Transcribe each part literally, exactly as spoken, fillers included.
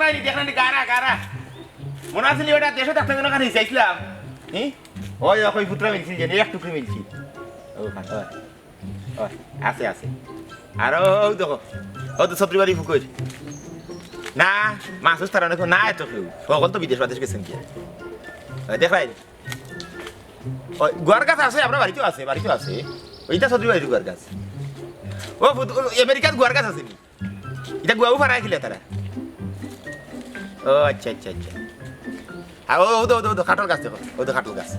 এই দেখরা নি, গারা, গারা। মনো আছে নি ওটা দেশো থাকতে যেন খানি চাইছিলাম? হি? ওই, ওই, ফুতরা মিলছিল যে, এক টুকরি মিলছিল। ও, খান, ওই। ওই, আছে, আছে। আর ও, ও দেখো, ও তো ছত্রিবাড়ি পুকুর। না, মাছ উস তারা নাকো, না এত কেউ। সকল তো বিদেশ বাদেশ গেছেন গিয়া। ওই, দেখরায় নি? ওই, গুয়ার গাছ আছে, আমরা বাড়িতেও আছে, বাড়িতেও আছে। ওইটা ছত্রিবাড়ির গুয়ার গাছ। ও, ফুত-, ও, আমেরিকার গুয়ার গাছ আছে নি? ইটা গুয়াও ফারায় খিলা তারা। ও আচ্ছা, আচ্ছা, আচ্ছা। আর ও, ও দো, ও দো, ও দো, কাঠল গাছ দেখো, ও দো কাঠল গাছ।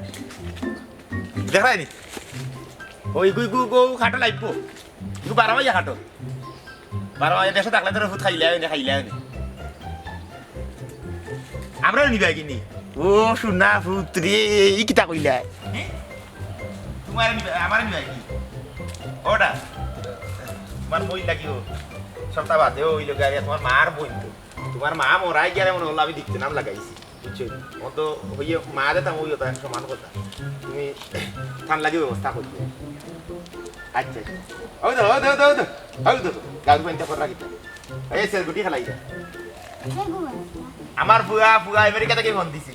দেখরায় নি? ওই গু, গু, গু, কাঠল আইবো। গু বারো মাইয়া কাঠল। বারো মাইয়া দেশো থাকলে তোর ফুত খাইলে হয় না, খাইলে হয় না। আমরাও নিবা কিনি? ও সোনা ফুত রে, ই কিতা কইলা? তোমার নিবা, আমার নিবা কি? ওটা তোমার বই লাগি ও। সপ্তাহ বাদে ও হইল গাড়ি, তোমার মার বই তো। তোমার মা মরাই গেলে মনে হলো আমি দেখতে নাম লাগাইছি, বুঝছো? ও তো হইয়ে মা দে তাম ওই হতো, এক সমান কথা। তুমি ঠান্ডা লাগি ব্যবস্থা করছো। আচ্ছা, আচ্ছা। ওই তো, ওই তো, ওই তো, ওই তো, ওই তো। গাছ বইনটা করে রাখিতে। এই সেলগুটি খেলাই যা। আমার ফুয়া, ফুয়া আমেরিকা থেকে ফোন দিছি।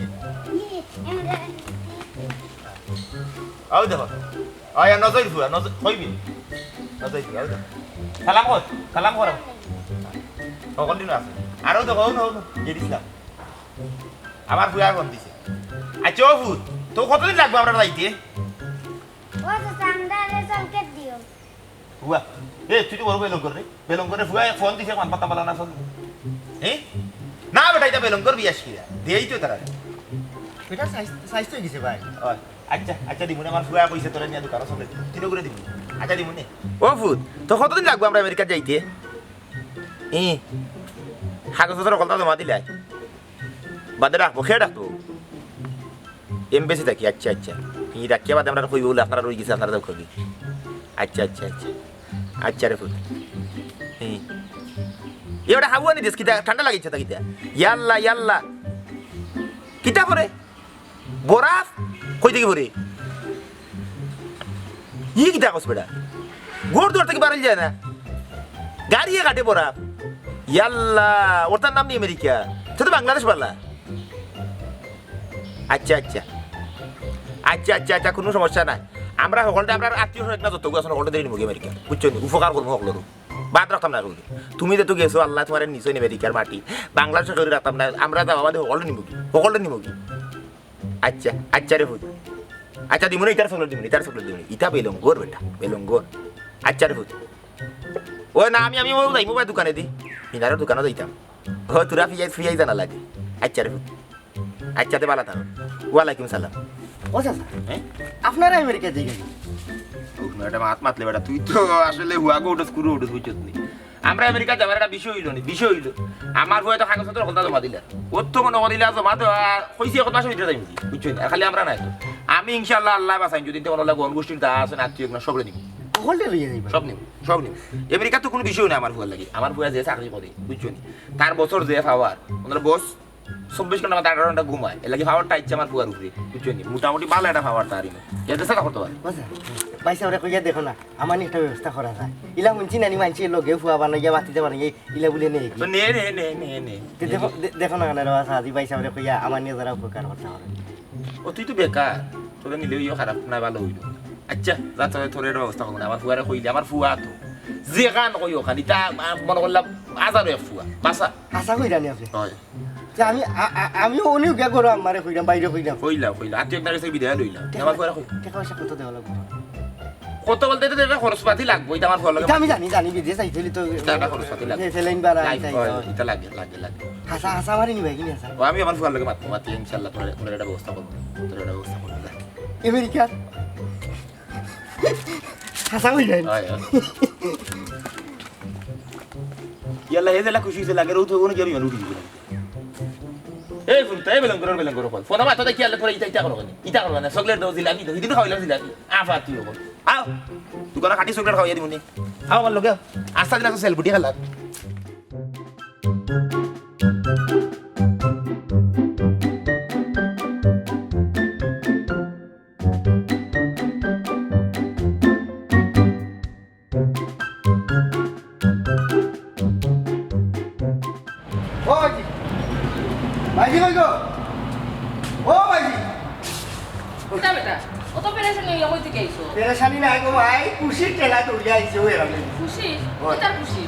ওই দেখো। ওই নজর ফুয়া, নজর, কইবি? নজর ফুয়া, ওই দেখো। সালাম কর, সালাম কর। ও, continue আছে। আর ওই দেখো, ওই দেখো, ওই দেখো, গেট ইসলাম। আমার ফুয়া ফোন দিছে। আচ্ছা, ও ফুত, তো কতদিন লাগবে আমরা যাইতে? ও তো চান্দা রে, চলকে দিও। ফুয়া, এ, তুই তো বড় বেলং কর রে। বেলং করে ফুয়া ফোন দিছে, মান পাতা বালা না ফোন। এ? না বেটা, এটা বেলং কর বিয়াস কিরা। দেই তো তারা। এটা সাইজ, সাইজ তো হয়ে গেছে ভাই। ও, আচ্ছা, আচ্ছা, দিমুনে, আমার ফুয়া কইছে তোরা নিয়ে দোকান চলে। তিন করে দিমুনে। আচ্ছা, দিমুনে। ও ফুত, তো কতদিন লাগবে আমরা আমেরিকা যাইতে? ই, কাগজপত্র কলতা জমা দিলাই? বাদে ডাকবো, কে ডাকবো? এমবেসি থাকি, আচ্ছা, আচ্ছা। ই ডাকিয়া বাদে আমরা কইবো বলে, আপনারা রই গেছে, আপনারা যাও কবি। আচ্ছা, আচ্ছা, আচ্ছা। আচ্ছা রে ফুত। ই। এ ওটা হাওয়া নি দেশ, কিতা ঠান্ডা লাগিছে তা কিতা? ইয়াল্লা, ইয়াল্লা। কিতা করে? বরফ? কই থাকি পড়ে? ই কিতা কস বেটা? ঘর দুয়ার থাকি বারইল যায় না। গাড়িয়ে কাটে বরফ। ইয়াল্লা, ওটার নাম নি আমেরিকা। সে তো বাংলাদেশ বালা। আচ্ছা, আচ্ছা। আচ্ছা, আচ্ছা, আচ্ছা, কোনো সমস্যা নাই। আমরা সকলটা, আমরা আত্মীয় স্বজন না যত আছে, সকলটা দিয়ে নিবো আমেরিকা। বুঝছো নি? উপকার করবো সকলের। বাদ রাখতাম না কইলে। তুমি যেহেতু গেছো, আল্লাহ তোমার নিচে আমেরিকার মাটি। বাংলাদেশে কেউ রাখতাম না। আমরা যাওয়া বাদে সকলে নিবো কি? সকলে নিবো কি? আচ্ছা, আচ্ছা রে ফুত। আচ্ছা, দিমুনে, ইটার চকলেট দিমুনে, ইটার চকলেট দিমুনে। ইটা বেলঙ্গর বেটা, বেলঙ্গর। আচ্ছা রে ফুত। ও না, আমি, আমি ও যাইমু ভাই দোকানে দি। মিনারের দোকানে যাইতাম। ও, তোরা ফিয়াই, ফিয়াই জানা লাগে। আচ্ছা রে ফুত। আচ্ছা, তে বালা থাকো। ওয়ালাইকুম সালাম। ও চাচা, হ্যাঁ? আপনারা আমেরিকা যাই গেল? ও, না, এটা মাত মাতলে বেটা, তুই তো আসলে হুয়াগো উঠোস, কুরু উঠোস, বুঝছত নি? আমরা আমেরিকা যাবার একটা বিষয় হইল নি, বিষয় হইল। আমার বউ তো কাগজপত্র হলতা জমা দিলা। ওর তো মনে করিলা জমা দেওয়া, কইছি এখন মাসের ভিতরে যাইমু, বুঝছো নি? আর খালি আমরা নাই তো। আমি ইনশাআল্লাহ, আল্লাহ বাঁচাইন, যদি তো ওনার গন গোষ্ঠীর দা আছে, আত্মীয় না, সবরে নিব। হকলটা লইয়া যাইবা? সব নিব, সব নিব। আমেরিকা তো কোনো বিষয় না আমার ফুয়ার লাগি। আমার ফুয়া যে চাকরি করে, বুঝছো নি? তার বছর যে পাওয়ার, ওনার বস চব্বিশ ঘন্টা বাদে আঠারো ঘন্টা ঘুমায়। এর লাগি পাওয়ারটা আইছে আমার ফুয়ার উপরে, বুঝছো নি? মোটামুটি ভালো একটা পাওয়ার তার ইনো। এতে সেটা করতে পারে। বুঝছো? ভাই সাহেবরে কইয়া দেখো না, আমার নিয়ে একটা ব্যবস্থা করা যায়। ইলা হুনছি নানি মানছি লগে ফুয়া বানাইয়া বাতিতে বানাইয়া ইলা বলে নেই। তো নে, নে, নে, নে, নে। তে দেখো, দে-, দেখো না কেন রে বাবা, সাজি ভাই সাহেবরে কইয়া আমার নিয়ে যারা উপকার করতে পারে। ও তুই তো বেকার, তোরে নিলে ইয়ে খারাপ না, ভালো হইল। আচ্ছা, যা তোরে, তোরে একটা ব্যবস্থা করবো না, আমার ফুয়ারে কইলে, আমার ফুয়া তো। যে কান কই ওখান, ইটা আ-, মনে করলাম হাজারো এক ফুয়া, বাসা। হাছা কইরা নি আপনি? হয়। যে আমি, আ-, আ-, আমি উনিও গিয়া করো আমারে কইরাম, বাইরে কইরাম। কইলা, কইলা, আত্মীয় একটার কাছে বিদায় লইলা। টেকা, আমার ফুয়ারে কই। টেকা পয়সা কত দেওয়া লাগবো? কত বলতে তো এটা খরচপাতি লাগবো, এটা আমার ফুয়ার লগে এটা আমি জানি, জানি, বিদেশ আইতে হইলে তো এটা একটা খরচপাতি লাগবো। এ, সেলাইন বাড়া, লাইফ, এটা, হয়, এটা। এটা লাগে, লাগে, লাগে। হাছা, হাছা মারি নিবে কি না, হাছা? ও, আমি আমার ফুয়ার লগে মাত-, মাতি, ইনশাআল্লাহ, তোর, তোর একটা ব্যবস্থা করবো, তোর একটা ব্যবস্থা করবো, যা। আমেরিকা? হাছা কই যায়? হয়, হয়। ইয়াল্লা, হে যেলা খুশি হইছে লাগে, রৌথ হইব না, কি আর ইয়ান উঠি দিবে। এই ফুল, তাই বেলং করো, বেলং করো, ফোন। ফোন আমার তো দেখি, আল্লাহ, তোরা ইটা, ইটা করো কেন? ইটা করো কেন? চকলেট দাও, জিলাপি দাও, হিদিন খাওয়াইলাম জিলাপি। আফা, তুই ওখানে। আও, তুই কোনো খাটি চকলেট খাওয়াই দিবনি। আও, আমার লগে। আস্তা দিন আছে, সেলফুটি খেলার। ও ভাইজি, শানি নাই গো ভাই, খুশির ঠেলা দৌড়িয়া আইছে ও এরাম। খুশি? ওই। কিতার খুশি?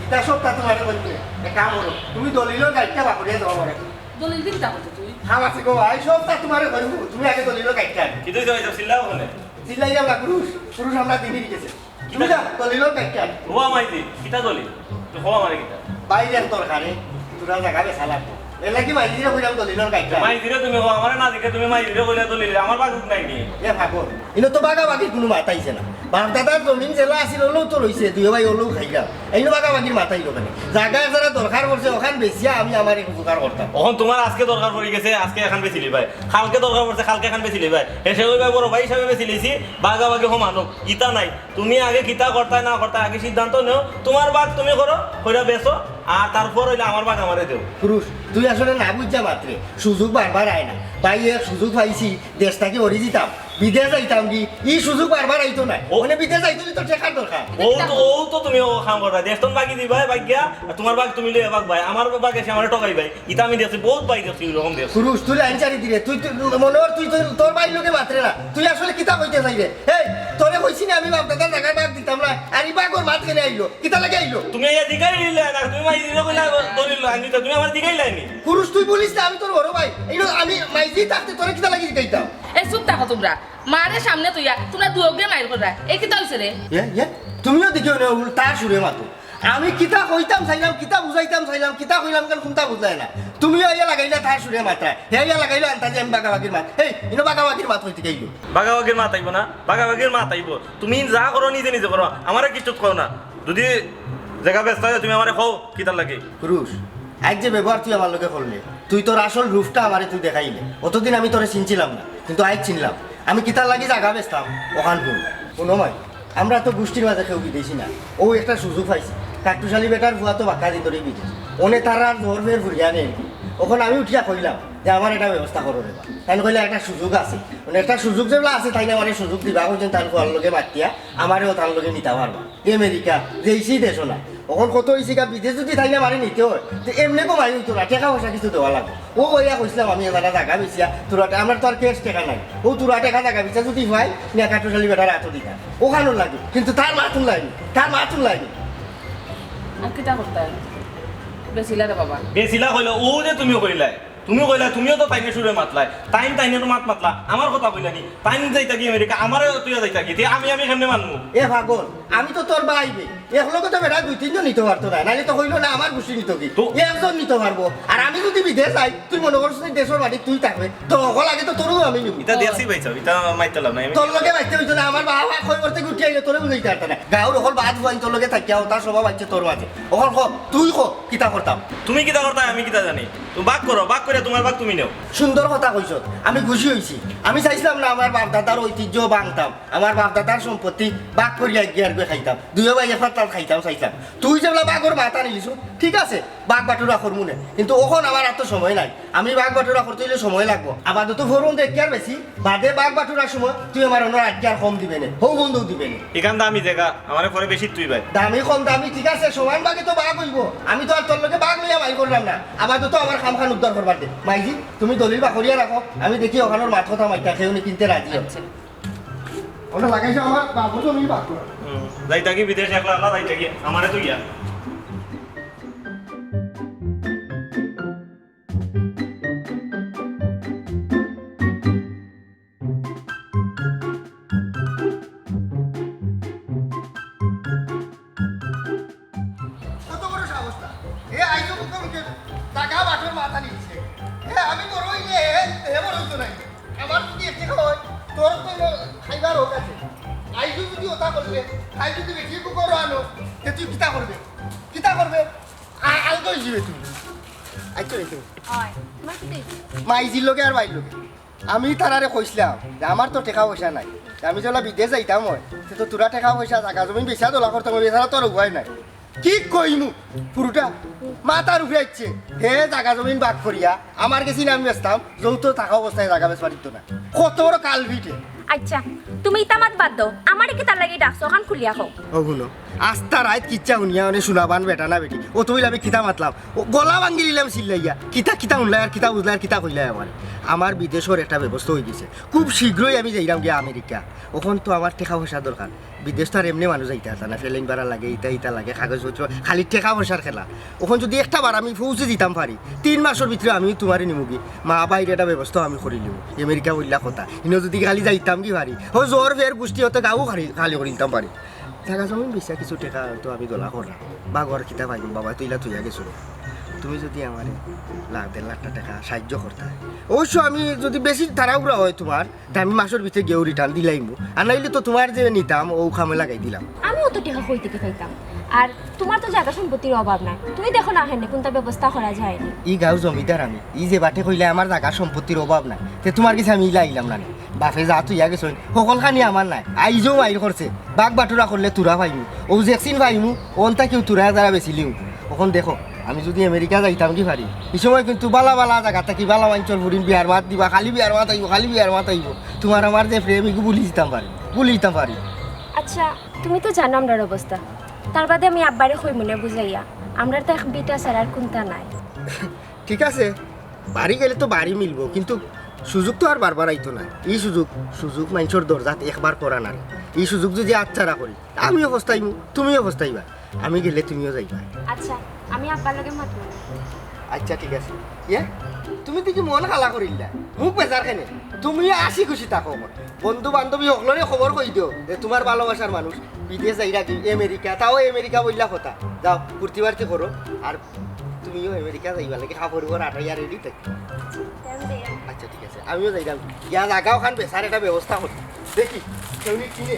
ইতা সবতা তুমারে কইমু। এক কাম করো, তুমি দলিলর গাইডটা বাকরিয়া দেও আমারে। দলিল দি কিতা করতে তুই? কাম আছে গো ভাই, সবতা তুমারে কইমু, তুমি আগে দলিলর গাইডটা আনো। কিতা অইছে ভাই, চিল্লাও কেনে? চিল্লাইলাম না, পুরুষ, পুরুষ আমরা দিনই গেছে। তুমি যাও, দলিলর গাইডটা আনো। ও মাইজি, কিতা দলিল? তো কও আমারে কিতা? বাইরে দরকারে, তোরা জাগা বেচা লাগবো। এর লাগি মাইজিরে কইলাম দলিলর গাইডটা। মাইজিরে তুমি কও, আমারে না জিকে তুমি মাইজিরে কইলে দলিল, আমার বাগত নাই নি? এ ফাগল, ইনো তো বাগাবাগির কুনু মাত আইছে না। বাপ দাদার জমিন যেলা আছিল, অলাউ তো রইছে, দুইও ভাই অলাউ খাইলাম। ইনো বাগাবাগির মাত আইলো কেনে? জাগা যারা দরকার পড়ছে, অখান বেচিয়া আমি আমার এক উপকার করতাম। অখন তুমার আজকে দরকার পড়ি গেছে, আজকে এখান বেচিলিবায়। কালকে দরকার পড়ছে, কালকে এখান বেচিলিবায়। হেষে কইবায় বড় ভাই হিসাবে বেচিলিছি, বাগাবাগি হমান অউক, ইতা নাই। তুমি আগে কিতা করতায় না করতায়, আগে সিদ্ধান্ত নেও। তুমার ভাগ তুমি করো, কইরা বেচো, আর তারপর অইলে আমার ভাগ আমারে দেও। পুরুষ, তুই আসলে না বুঝা মাত্রে, সুযোগ বারবার আয় না। ভাই, এক সুযোগ পাইছি, দেশ থাকি অরি যিতাম, বিদেশ যাইতাম গি, ই সুযোগ বারবার আইতো না। ও। মানে বিদেশ যাইতে অইলে তো টেকার দরকার। অউ তো, অউ তো তুমি অউ কাম করবায়, দেশ তন ভাগি দিবায়, ভাগিয়া, আর তুমার ভাগ তুমি লইয়া ভাগবায়, আমার ভাগ এসে আমারে ঠকাইবায়। ইতা আমি দেখছি, বউত ভাই দেখছি, অউ রকম দেখছি। পুরুষ, তুই লাইন ছাড়ি দিরে, তুই, তুই মনে অর তুই তোর, তোর ভাইর লগে মাতরে না, তুই আসলে কিতা কইতে চাইরে? এই, তোরে কইছি না আমি বাপ দাদার জাগার ভাগ দিতাম না, আর ই ভাগর মাত কেনে আইলো, কিতা লাগি আইলো? তুমি আইয়া জিকাইলায় না, তুমি মাইজিরে কইলা দলিল আনি দিতা, তুমি আমারে জিকাইলায় নি। পুরুষ, তুই বলিস না, আমি তোর বড় ভাই, ইনো আমি মাইজি থাকতে তোরে কিতা লাগি জিকাইতাম? এই চুপ থাকো তুমরা, মারে সামনে থইয়া তুমরা দুইওগুয়ে মাইর কররায়, এ কিতা অইছে রে? এ, এ, তুমিও দেখিও না, উল্টা সুরে মাতো। আমি কিতা কইতাম চাইলাম, কিতা বুঝাইতাম চাইলাম, কিতা কইলাম কেন কুনতা বুঝলায় না। তুমিও আইয়া লাগাইলা তার সুরে মাতরায়, হে আইয়া লাগাইলো আন্তাজি আমি বাগাবাগির মাত। এই, ইনো বাগাবাগির মাত কই থাকি আইলো? বাগাবাগির মাত আইবো না, বাগাবাগির মাত আইবো। তুমি যা করো নিজে নিজে করো, আমারে কিচ্ছু কও না। যদি জাগা বেচতায় অয় তুমি আমারে কও, কিতার লাগি? পুরুষ, আইজ যে ব্যবহার তুই আমার লগে করলে, তুই তোর আসল রূপটা আমারে তুই দেখাইলে। অতদিন আমি তোরে চিনছিলাম না, কিন্তু আইজ চিনলাম। আমি কিতার লাগি জাগা বেচতাম, অখান হুন। হুনো মাই, আমরা তো গুষ্টির মাঝে কেউ বিদেশি না। অউ একটা সুযোগ পাইছি। কাট্টুশালী বেটার ফুয়া তো বাক্কা দিন ধরি বিদেশ। অনে তার আর জোর ফের ফুরিয়া নেই। অখন আমি উঠিয়া কইলাম যে আমার একটা ব্যবস্থা করো রে বা। তাইন কইলা একটা সুযোগ আছে। মানে একটা সুযোগ যেবলা আছে, তাইন আমারে সুযোগ দিবা। কইছইন তান ফুয়ার লগে মাতিয়া আমারেও তান লগে নিতা পারবা। আমেরিকা, যেইছি দেশও না। অখন কত অইছে গিয়া, বিদেশ যদি তাইন আমারে নিতে অয়, তে এমনে কমাই অইতো না, টেকা পয়সা কিছু দেওয়া লাগবো। অউ অইয়া কইছলাম আমি এবার জাগা বেচিয়া, তোরা, আমার তো আর cash টেকা নাই। অউ তোরা টেকা জাগা বেচিয়া যদি পাই, নিয়া কাট্টুশালী বেটার আতো দিতাম। অখানর লাগি। কিন্তু তার মাত হুনলায় নি, তার মাত হুনলায় নি। আর কিতা করতায়? বেচিলা রে বাবা। বেচিলা কইলো, অউ যে তুমি কইলায়, তুমি কইলায়, তুমিও তো তাইনর সুরে মাতলায়, তাইন তাইনর মাত মাতলা, আমার কথা কইলা নি, তাইন যাইতা গি আমেরিকা, আমারে তুইয়া যাইতা গি, তে আমি, আমি কেমনে মানমু? এ পাগল, আমি তো তোর ভাই বে, এক লগে তো বেটা দুই তিনজন নিতে পারতো না, নাইলে তো কইলো না আমার গুষ্টি নিতো গি। তো একজন নিতে পারবো। আর আমি যদি বিদেশ যাই, তুই মনে করছিস নি দেশর মাটিত তুই থাকবে, তো হকল আগে তো তোরও আমি নিমু। ইতা দেখছি ভাই সাহেব, ইতা মাইতে লাভ নাই। আমি তোর লগে মাইতে অইতো না, আমার বাবা কই করতে গুটি আইলে তোরে বুঝাইতে পারতা না। গাঁওর হকল বাদ ফুয়াইন তোর লগে থাকিয়া, অতার স্বভাব আছে তোর মাঝে। অখন ক, তুই ক, কিতা করতাম? তুমি কিতা করতায়, আমি কিতা জানি? তুমি ভাগ করো, ভাগ করিয়া তুমার ভাগ তুমি নেও। সুন্দর কথা কইছস, আমি খুশি অইছি। আমি চাইছলাম না আমার বাপ দাদার ঐতিহ্য ভাঙতাম, আমার বাপ দাদার সম্পত্তি ভাগ করিয়া এগিয়ে আর খাইতাম, দুইও ভাই এক পাত্তাত খাইতাম চাইছলাম। তুই যেবলা ভাগর মাত আনিলিছস, ঠিক আছে, ভাগ বাটুরা করমু নে, কিন্তু অখন আমার আর তো সময় নাই। আমি ভাগ বাটুরা করতে অইলে সময় লাগবো। আপাতত ফরন দেখিয়ার বেশি, বাদে ভাগ বাটুরার সময় তুই আমার অনো আটকে আর কম দিবে নে, হউ বন্ধও দিবে নে। ইখান দামি জাগা, আমারে পরে বেশি তুই ভাই। দামি কম দামি ঠিক আছে, সমান ভাগে তো ভাগ অইবো। আমি তো আর তোর লগে ভাগ লইয়া মাইর করলাম না। আপাতত আমার কামখান উদ্ধার করবার দে। মাইজি, তুমি দলিল বাকরিয়া রাখো, আমি দেখি অখানর মাত কথা মাইতা কেউ নি কিনতে রাজি অয়। আচ্ছা। অনো লাগাইছো আমার বাবু তো আমি ভাগ কর। হুম, যাইতা গি বিদেশ একলা একলা যাইতা গি, আমারে তো ইয়া। কত বড় সাহস তার? এ আইজো মুখে মুখে টাকা বাটর মাথা নিচ্ছে। এ আমি বড় অইলে এ, এ বড় অইতো নাই। আমার যদি এক টাকা অয়, তোর তো খাইবার হক আছে। আইজো যদি ওটা করলে, আইজো যদি বেশি কুকুর আনো, তে তুই কিতা করবে? কিতা করবে? আ-, আলগা অই যাবে তুই। আইতো রে তুই। অয়, তোমার কিতা অইছে? মাইজির লগে আর ভাইর লগে। আমি তারারে কইছলাম যে আমার তো টেকা পয়সা নাই, আমি যেলা বিদেশ যাইতাম অয়, তে তো তোরা টেকা পয়সা, জাগা জমিন বেচা দলা করতাম অয়, এছাড়া তো আর উপায় নাই। কি কইমু? পুরুটা মাথার উপরে আইছে। হে জাগা জমিন ভাগ করিয়া আমার গেছে নাম বেচতাম, যৌথ থাকা অবস্থায় জাগা বেচবার দিত না। কত বড় কালভিটে। আচ্ছা, তুমি ইতা মাত বাদ দেও, আমারে কিতার লাগি ডাকছো, অখান খুলিয়া কও। ও হুনো, আস্তা রাইত কিচ্ছা হুনিয়া অনে হুনাবান বেটা না বেটি, অত অইলে আমি কিতা মাতলাম, ও গলা ভাঙ্গি দিলাম চিল্লাইয়া। কিতা কিতা হুনলাই আর কিতা বুঝলাই আর কিতা কইলাই আমারে। আমার বিদেশর একটা ব্যবস্থা অইগেছে, খুব শীঘ্রই আমি যাইরাম গিয়া আমেরিকা। অখন তো আমার টেকা পয়সা দরকার, বিদেশ তো আর এমনে মানুষ যাইতা পারতা না, plane ভাড়া লাগে, ইতা ইতা লাগে, কাগজপত্র, খালি টেকা পয়সার খেলা। অখন যুদি একটা বার আমি পৌঁছি দিতাম পারি, তিন মাসর ভিতরে আমি তুমারে নিমুগি, মা বাইর একটা ব্যবস্থা আমি করিলিমু। আমেরিকা বইলা কথা, ইনো যুদি খালি যাইতাম গি পারি, ও জোর ফের গুষ্টি অত গাউ খালি, খালি করিলিতাম পারি। জাগা জমিন বেচিয়া কিছু টেকা তো আমি দলা করলাম, বা ঘর কিতা পাইমু, বাবা তো ইলা থইয়া গেছো। তুমি যুদি আমারে লাখ দেড় লাখ টেকা সাহায্য করতা, অবশ্য আমি যুদি বেশি তাড়াহুড়া অয় তুমার, তে আমি মাসর ভিতরে গিয়াউ return দিলাইমু, আর নাইলে তো তুমার যে নিতাম, অউ কামে লাগাই দিলাম। আমি অত টেকা কই থাকি পাইতাম? আর তুমার তো জাগা সম্পত্তির অভাব নাই, তুমি দেখো না কেনে কুনটা ব্যবস্থা করা যায়নি। ই গাঁওর জমিদার আমি, ই যে বাটে কইলে আমার জাগা সম্পত্তির অভাব নাই, তে তুমার গেছে আমি ইলা আইলাম না নি। বাপে যা থইয়া গেছইন, হকলখানি আমার নায়, আইজও মাইর করছে, বাগ বাটুরা করলে তুরা পাইমু, অউ যেকচিন পাইমু, অন থাকিউ তুরা যারা বেচিলিমু। অখন দেখো, আমি যুদি আমেরিকা যাইতাম গি পারি, ই সময় কিন্তু বালা বালা জাগা থাকি বালা মানষর ফুড়িন বিয়ার মাত দিবা, খালি বিয়ার মাত আইবো, খালি বিয়ার মাত আইবো। তুমার আমার যে প্রেম, ইগু ভুলি দিতাম পারি, ভুলি দিতাম পারি। আচ্ছা, তুমি তো জানো আমরার অবস্থা, তার বাদে আমি আব্বারে কইমুনে বুঝাইয়া, আমরার তো এক ভিটা ছাড়া আর কুনটা নাই। ঠিক আছে, বাড়ি গেলে তো বাড়ি মিলবো, কিন্তু সুযোগ তো আর বারবার আইতো না। ই সুযোগ, সুযোগ মানষর দরজাত একবার পড়া নারে। ই সুযোগ যুদি আতছাড়া করি, আমিও পস্তাইমু, তুমিও পস্তাইবা। আমি গেলে তুমিও যাইবা। আচ্ছা, আমি আব্বার লগে মাতমু। আচ্ছা, ঠিক আছে। ইয়ে, তুমি দেখি মন কালা করিলায়, মুখ বেজার কেনে? তুমি হাসি খুশি থাকো। বন্ধু বান্ধবী হকলরে খবর কই দিও যে তুমার ভালোবাসার মানুষ বিদেশ যাইরাগি, আমেরিকা, তাও আমেরিকা বইলা কথা। যাও, ফুর্তি ফার্তি করো, আর তুমিও আমেরিকা যাইবার লাগি কাপড় উপর আটাইয়া ready থাকো। আচ্ছা, ঠিক আছে, আমিও যাইরাম। ইয়া জাগা অখান বেচার একটা ব্যবস্থা করি। দেখি, কেউ নি কিনে।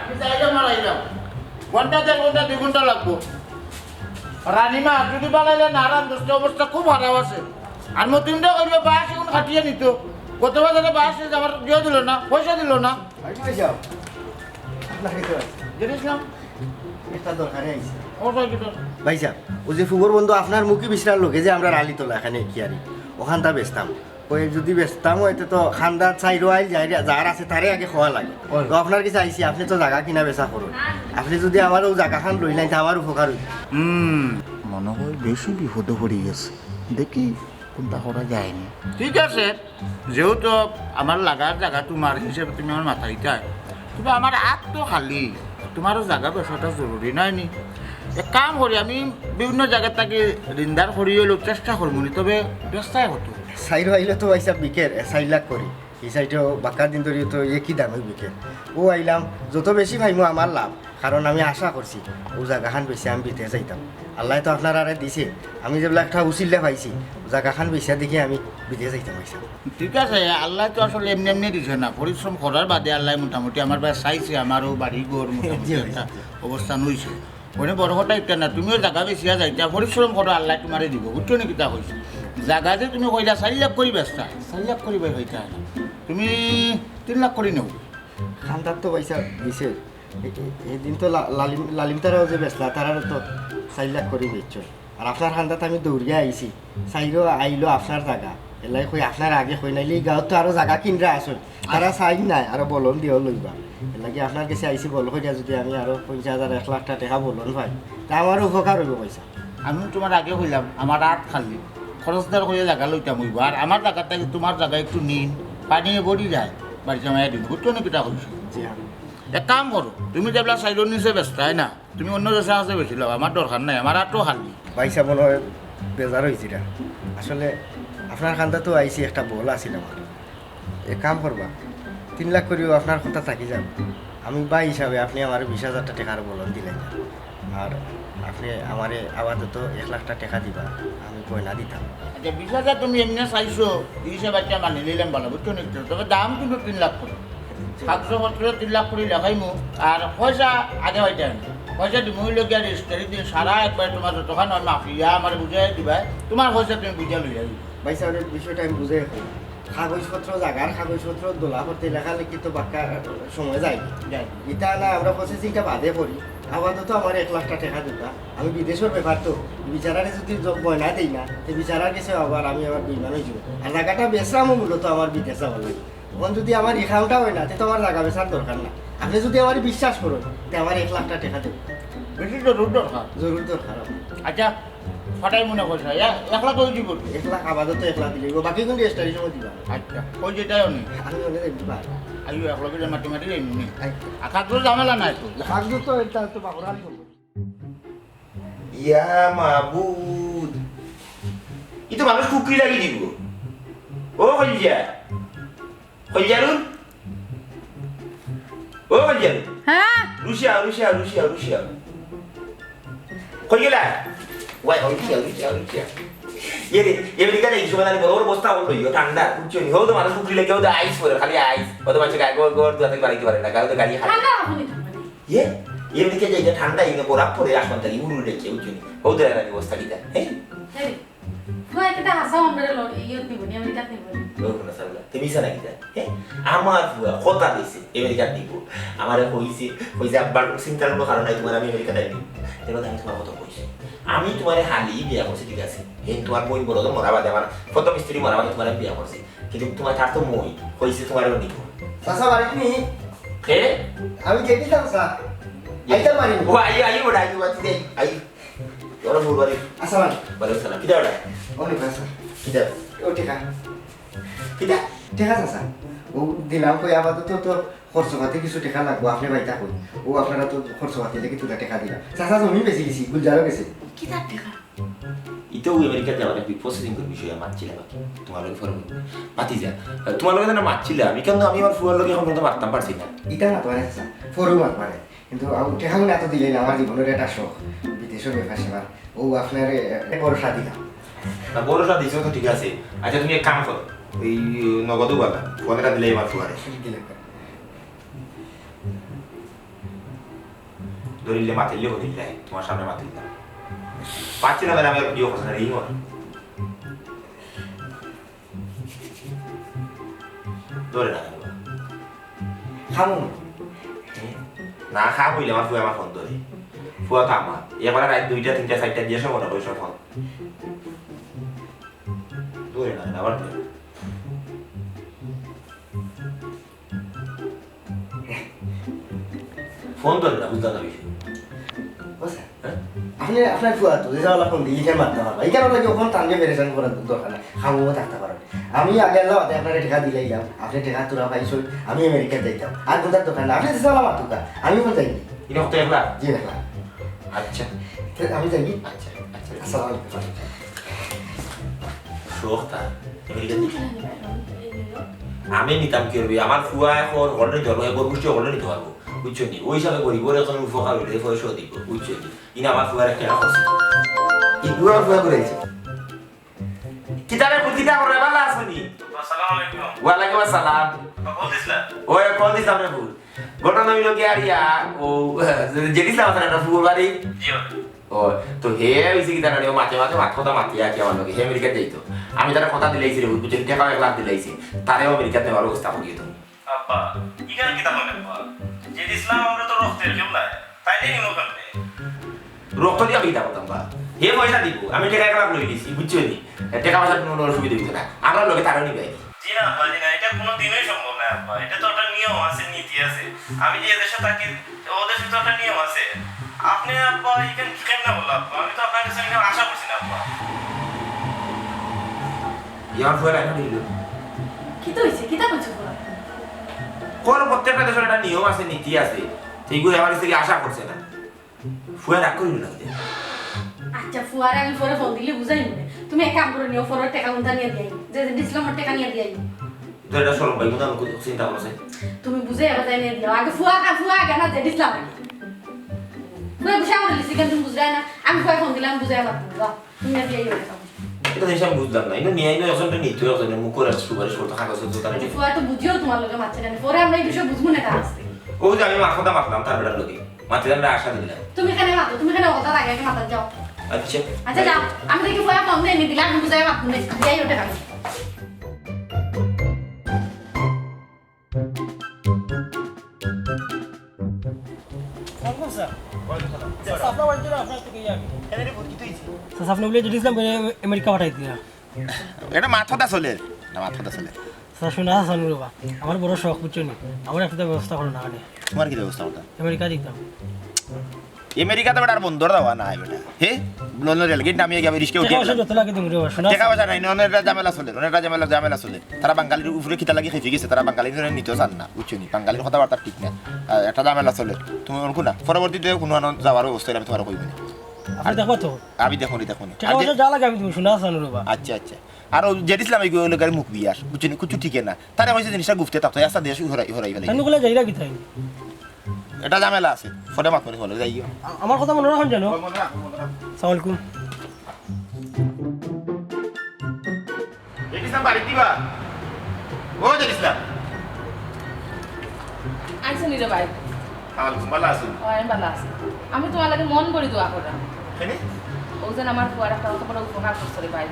আমি যাইরাম আর আইরাম। ঘন্টা দেড় ঘন্টা, দুই ঘন্টা লাগবো। রানীমা, যুদি বানাইলে না রান দোস্ত, অবস্থা খুব খারাপ আছে। আর মতিনটা কইলো বাঁশ অখন কাটিয়া নিতো। গত বাজারে বাঁশ আমার দিয়া দিলো না, পয়সা দিলো না। ভাই, ভাই যাও। আপনার কাছে আছে। জেনিছিলাম। একটা দরকারে আইছি। ও, ভাই, কি দরকার? ভাইসাব, অউ যে ফুবর বন্ধু আপনার মুখী বিছরার লগে যে আমরার আলিতলা এখানে কিয়ারি, অখানতা বেচতাম। অউ যুদি বেচতাম অয়, তে তো খান্দাত চাইরো আইল যার, যার আছে তারে আগে কওয়া লাগে। অয়। তো আপনার গেছে আইছি, আপনে তো জাগা কিনা বেচা করইন। আপনে যুদি আমার অউ জাগাখান লইলাইন, তে আমার উপকার অইতো। হুম, মনো অয় বেশি বিপদো পড়ি গেছে। দেখি কুনতা করা যায়নি। ঠিক আছে, যেহেতু আমার লাগার জাগা তুমার হিসাবে তুমি আমার মাথায় দিতায়, তবে আমার আত তো খালি, তুমারও জাগা বেচাটা জরুরি নায় নি? এক কাম করি, আমি বিভিন্ন জাগা থাকি ঋণদার করি অইলেও চেষ্টা করমু নি, তবে বেচতায় কত? চাইরো আইলে তো ভাইসাব বিকের, এ, চাইর লাখ করি। ই সাইডেও বাক্কা দিন ধরি তো একই দামে বিকের। অউ আইলাম, যত বেশি পাইমু আমার লাভ। কারণ আমি আশা করছি, অউ জাগাখান বেচিয়া আমি বিদেশ যাইতাম। আল্লায় তো আপনারারে দিছে, আমি যেবলা একটা উছিলা পাইছি, জাগাখান বেচিয়া দেখি আমি বিদেশ যাইতাম পাইছি। ঠিক আছে, আল্লায় তো আসলে এমনে এমনে দিছে না, পরিশ্রম করার বাদে আল্লায় মোটামুটি আমার বায় চাইছে, আমারও বাড়ি ঘর মোটামুটি জি, জি, একটা জি। অবস্থান অইছে। অনে বড় কথা ইটা না, তুমিও জাগা বেচিয়া যাইতা, পরিশ্রম করো, আল্লায় তুমারে দিবো, বুঝছো নি কিতা কইছি? জাগা যে তুমি কইলা চাইর লাখ করি বেচতায়, চাইর লাখ করি ভাই পাইতায় না, তুমি তিন লাখ করি নেও। খান্দাত তো ভাইসাব দিছে, এ-, এ-, এদিন তো লা-, লালিম, লালিম তারাও যে বেচলা, তারারও তো চাইর লাখ করি বেচছো। আর আপনার খান্দাত আমি দৌড়িয়া আইছি, চাইরো আইলো আপনার জাগা। এরলাগি কই আপনার আগে কই, নাইলে ই গাঁওত তো আরো জাগা কিনরা আছইন, তারা চাইন নায়, আরো বলন দিও লইবা। এরলাগি আপনার গেছে আইছি, বল কইরা যুদি আমি আরো পঞ্চাশ হাজার, এক লাখ টেকা বলন পাই, তে আমারও উপকার অইবো ভাইসাব। আমি তুমার আগে কইলাম, আমার আত খালি, খরচদার করিয়া জাগা লইতাম অইবো, আর আমার জাগার থাকি তুমার জাগা একটু নিন, পানিয়ে ভরি যায়, বাড়িত জামাইয়া দিন, বুঝছো নি কিতা কইছি? জি হ্যাঁ। এক কাম করো, তুমি যেবলা চাইরো নিচে বেচতায় না, তুমি অন্য দেশে আছে বেচিলাও, আমার দরকার নাই, আমার আত তো খালি। ভাইসাব মনো অয় বেজার অইছিরা। আসলে আপনার খান্দাত তো আইছি, একটা বল আছিল আমার। এক কাম করবা, তিন লাখ করিও আপনার কথা থাকি যাউক। আমি ভাই হিসাবে আপনে আমারে বিশ হাজারটা টেকার বলন দিলাইন। আর আপনে আমারে আপাতত এক লাখটা টেকা দিবা, আমি পয়লা দিতাম। আচ্ছা, বিশ হাজার তুমি এমনে চাইছো, ই হিসাবে একটা মানি নিলাম ভালা, বুঝছো নি? তবে দাম কিন্তু তিন লাখ করি। কাগজপত্র তিন লাখ করি লেখাইমু, আর পয়সা আগে পাইতায় না। পয়সা দিমু অইলো গিয়া রেজিস্টারির দিন, সারা একবারে তুমার যতখান অয় মাফিয়া আমারে বুঝাই দিবায়, তুমার পয়সা তুমি বুঝা লইয়া দিবায়। ভাইসাব, অউ বিষয়টা আমি বুঝাই কই। কাগজপত্র, জাগার কাগজপত্র দলা করতে লেখালেখি তো বাক্কা সময় যায়। যায়। ইতা না আমরা processingটা বাদে করি। আপাতত আমারে এক লাখটা টেকা দিবা। আমি বিদেশর ব্যাপার তো, বিচারারে যুদি জ-, বয়না দেই না, তে বিচারার গেছে আবার আমি আবার বেইমান অইযিমু। আর জাগাটা বেচরামও মূলত আমার বিদেশ যাওয়ার লাগি। অখন যুদি আমার অ্যাকাউন্টটা অয় না, তে তো আমার জাগা বেচার দরকার না। আপনে যুদি আমারে বিশ্বাস করইন, তে আমারে এক লাখটা টেকা দেউক্কা। বেশি জরুর দরকার। জরুর দরকার আমার। আইচ্ছা, ফাটাই মনে করছে, এক লাখ অই দিবো। এক লাখ আপাতত এক লাখ দিলে অইবো, বাকি কিন্তু রেজিস্ট্রির সময় দিবা। আইচ্ছা, কই যেটাই অনি। আমি অনে দেখতে পারি। আইও, এক লাখে মাটি মাটি যাইমু নি। আইচ্ছা। আর কাগজর ঝামেলা নাই তো। কাগজ তো এটা তো বাবুরাল করবো। ইয়া মাবুদ, ই তো মানুষ কুকরি লাগি দিবো। ও কলিজা, কলিজারুন, ও কলিজারুন। হ্যাঁ? রুশিয়া, রুশিয়া, রুশিয়া, রুশিয়া। কই গেলা? ওয়াই, রুশিয়া, রুশিয়া, রুশিয়া। ইয়ে রে, আমেরিকা যাই সময় জানি বড় বড় বস্তা অইলো, ইয়ে ঠান্ডা, বুঝছো নি? হো তো মানুষ কুকরি লাগে, হো তো আইস পরে, খালি আইস। হো তো মানুষ গায়ে ঘর, ঘর দুয়াতে বাড়াইতে পারে না, গায়ে তো গাড়ি হাঁটে। ঠান্ডা অখন ই তো মানে। ইয়ে, আমেরিকা যাই ঠান্ডা, ইয়ে বরফ পরে আসমান থাকি উড়ে উড়ে দেখে, বুঝছো নি? হো তো এর অবস্থা কিতা, হ্যাঁ? হ্যাঁ রে। ফুয়া কিতা হাছা আমরারে লড়, ইয়ত নিবো নি, আমেরিকাত নিবো নি। ও, কোনো সাবলা। তুমি ইসা না কিতা? হ্যাঁ? আমার ফুয়া কথা দিছে, আমেরিকাত নিবো। আমারে কইছে, কইছে, "আব্বার কোনো চিন্তার কোনো কারণ নাই, তুমারে আমি আমেরিকাত নিমু।" এবার আমি তুমারে কথা কইছি। আমি তুমারে হালি বিয়া করছি, ঠিক আছে? কিন্তু তুমার বইন বড় তো মরা বাদে, আমার প্রথম স্ত্রী মরা বাদে তুমারে আমি বিয়া করছি। কিন্তু তুমার তার তো মই, কইছে তুমারেও নিবো। চাচা বাড়িত নি? এ? আমি যেতে চাই, স্যার। আইতা পারি। ও, আই, আই, ওটা, আই, ওটা, আই, আই। ওরা ফুল বাড়ি। আসসালাম। ওয়ালাইকুম সালাম। কিতা ওটা? অনেক ভাষা। কিতা? ও টেকা। কিতা? টেকা চাচা। ও দিলাম কই আপাতত তো খরচ পাতি কিছু টেকা লাগবো, আপনে বাইতা কই। ও আপনারা তো খরচ পাতি লাগি তুলা টেকা দিলাম। চাচা জমি বেচি গেছি, গুলজারও গেছে। কিতা টেকা? ইতো ওই আমেরিকাত যাওয়ার একটা প্রসেসিং করার বিষয়ে মাতছিলা বাকি। তুমার লগে ফোন মাতি যা। তুমার লগে না মাতছিলা, আমি কিন্তু আমি আমার ফুয়ার লগে এখন পর্যন্ত মাততাম পারছি না। ইতা মাত পারে চাচা, ফোরও মাত পারে। কিন্তু আউ টেকা গুনা তো দিলেন, আমার জীবনের একটা শখ, বিদেশের ব্যাপার সেবার। ও আপনারে ভরসা দিলাম। না, ভরসা দিছো তো ঠিক আছে। আচ্ছা, তুমি এক কাম করো, এই নগদ বালা ফোনটা দিলে আমার ফুয়ারে। দিলে। ধরিলে মাতিলে হরিলে, তোমার সামনে মাতিলে। পাচ্ছি না, তাহলে আমি ভিডিও করছি না, এই মর। ধরে না কেন? খামু। না, খা বইলে আমার ফুয়া আমার ফোন ধরে। ফুয়া তো আমার। এবারে রাত দুইটা, তিনটা, চারটা দিয়ে সব মনে করি সব ফোন। ধরে না কেন? আবার ধরে। ফোন ধরে না, বুঝলাম না বিষয়। ও স্যার, হ্যাঁ? আপনি, আপনার ফুয়া তো, যে জামালা ফোন দিলে, কেন মারতে পারবা? এই কারণে কি ওখানে টানলে পেরেশান করার দরকার নাই, খামোখা থাকতে পারেন। আমি আগে আল্লাহ বাদে আপনারে টেকা দিলাইলাম, আপনি টেকা তোরা পাইছই, আমি আমেরিকা যাইতাম। আর কোনটার দরকার নাই, আপনি যে জামালা মারতুকা, আমি কোন যাইনি। এটা কত একলা? জি, একলা। আচ্ছা। তে আমি যাই? আচ্ছা, আচ্ছা। আসসালামু আলাইকুম। শখ তার, আমেরিকা যাইতাম। আমি নিতাম কি করবি? আমার ফুয়া এখন হলে নিতে পারবো, এ গরু গোষ্ঠী হলে নিতে পারবো, বুঝছো নি? ওই হিসাবে গরিবর একজন উপকার হইলে পয়সা দিব, বুঝছো নি? ইনি আমার ফুয়ার একটা কথা। এই বুড়া ফুয়া করে আইছে। কিতা রে ফুল, কিতা করে? ভালা আছো নি? আসসালামু আলাইকুম। ওয়ালাইকুম আসসালাম। কল দিছিলা? ওই কল দিছিলাম রে ফুল। ঘটনা হইল কি আর ইয়া, ও, জেডি ইসলাম আছে না, একটা ফুল বাড়ি? জি, ওই। ও, তো হে হইছে কি জানো, ও মাঝে মাঝে মাত কথা মাতি আর কি আমার লগে, হে আমেরিকাত যাইতো। আমি তারে কথা দিলাইছি রে, বুঝছো, টেকা এক লাখ দিলাইছি। তারেও আমেরিকাত নেওয়ার ব্যবস্থা করিয়ে তুমি। আব্বা, ইখান কিতা কইন আব্বা? জেডি ইসলাম আমরা তো রক্তের কেউ নাই, তাইলে নিমো কেমনে? রক্ত দিয়া কিতা করতাম বা? হে পয়সা দিব, আমি টেকা এক লাখ লই দিছি, বুঝছো নি? টেকা পয়সা কোনো অসুবিধা হইতো না, আমরা লগে তারও নিবে। জি না আব্বা, জি না, এটা কোনো দিনই সম্ভব না আব্বা। এটা তো একটা নিয়ম আছে, নীতি আছে। আমি যে দেশে থাকি, ও দেশে তো একটা নিয়ম আছে। আপনি আব্বা এখানে কি কেমনে বললো আব্বা? আমি তো আপনার কাছে এখানে আশা করছি না আব্বা। ইয়ার পরে এখন হইল। কিতা হইছে? কিতা কইছো বলো? কোন প্রত্যেকটা দেশের একটা নিয়ম আছে, নীতি আছে। এইগুলো আমার কাছে আশা করছে না। ফুয়া রাগ করিল না যে। আচ্ছা, ফুয়ারে আমি পরে ফোন দিলে বুঝাই নিবে। তুমি এক কাম করো, নিও ফোনের টেকা কোনটা নিয়ে দিয়ে আইও। যে, যে দিছিলাম ওর টেকা নিয়ে দিয়ে আইও। তো এটা শরম পাইবো না, লোক চিন্তা করছে। তুমি বুঝে এবার তাই নিয়ে দিও। আগে ফুয়া, ফুয়া আগে না, যে দিছিলাম আগে। ফুয়া বুঝে আমার লিখছি, কেন তুমি বুঝলে না? আমি ফুয়া ফোন দিলাম, বুঝে আমার তুমি যাও। তুমি নিয়ে দিয়ে আইও টেকা। এটা জিনিস আমি বুঝলাম না। এটা নিয়ে আইলে একজনটা নিতে হবে, একজনের মুখ করে সুপারিশ করতে, কাগজ করতে, তারা আচ্ছা, ফুয়া তো বুঝিও তোমার লগে মারছে কেন? পরে আমরা এই বিষয়ে বুঝবো না কার কাছ থেকে। ও যে আমি মার কথা মারলাম, তার বেটার লগে। মারতে আমরা আশা দিলাম। তুমি এখানে মাতো, তুমি এখানে কথা লাগে, আগে মাথা যাও। আচ্ছা। আচ্ছা, যাও। আমি দেখি ফুয়া ফোন দিয়ে এনে দিলে, আমি বুঝাই মারবো না। যাই ওটা খাবে। ওয়ালাইকুম সালাম। স্যার, আপনার বাড়িতে না, আপনার থেকে যাবি। কেন রে, ভর্তি তুই? স্যার, আপনি বলে জেডি ইসলাম বলে আমেরিকা পাঠাই দিয়া। এটা মাথাটা চলে। না, মাথাটা চলে। না, শোনা, হাসান বাবা, আমার বড় শখ, বুঝছো নি? আমার একটা ব্যবস্থা করো না, মানে। তোমার কি ব্যবস্থা করতাম? আমেরিকা দিতাম। আমেরিকা তো বেটা আর বন্দর দেওয়া নাই বেটা। হে, লন্ডন রেলগেট নামিয়ে গিয়ে রিস্কে উঠে টেকা পয়সা গেলাম। যত লাগে তুমি দেবো, শোনা। টেকা পয়সা নাই, অনেক ঝামেলা চলে, অনেক ঝামেলা, ঝামেলা চলে। তারা বাঙালির উপরে কিতা লাগি খেপে গেছে, তারা বাঙালি নিতে চান না, বুঝছো নি? বাঙালির কথাবার্তা ঠিক না। আহ, একটা ঝামেলা চলে। তুমি ওরকম না, পরবর্তীতে কোনো আনো যাওয়ার ব্যবস্থা হলে আমি তোমার কইব না। আপনি দেখো তো। আমি দেখো নি, দেখো নি। টেকা পয়সা যা লাগে আমি তুমি শোনা, হাসান বাবা। আচ্ছা, আচ্ছা। আর ও জেড ইসলাম এই লোকের মুখ বিয়ার, বুঝছো নি? কিছু ঠিক না। তারা কইছে জিনিসটা গুপ্তে থাকতো, আস্তা দেশ হরাই, হরাই ফেলে। তাই নিকুলে যাইরা কি তাই? এটা ঝামেলা আছে, ফোনে মাত করে ফেলে, যাইও। আ-, আমার কথা মনে রাখুন যেন। মনে রাখো, মনে রাখো। আসসালামু আলাইকুম। জেড ইসলাম বাড়িত দিবা? ও জেড ইসলাম। আইছো নি রে ভাই? আসসালামু আলাইকুম, ভালো আছো? ও, আমি ভালো আছি। আমি তোমার লাগি মন ভরি দোয়া করলাম। কেনে? ও যেন আমার ফুয়ার একটা অত বড় উপকার করছো রে ভাই।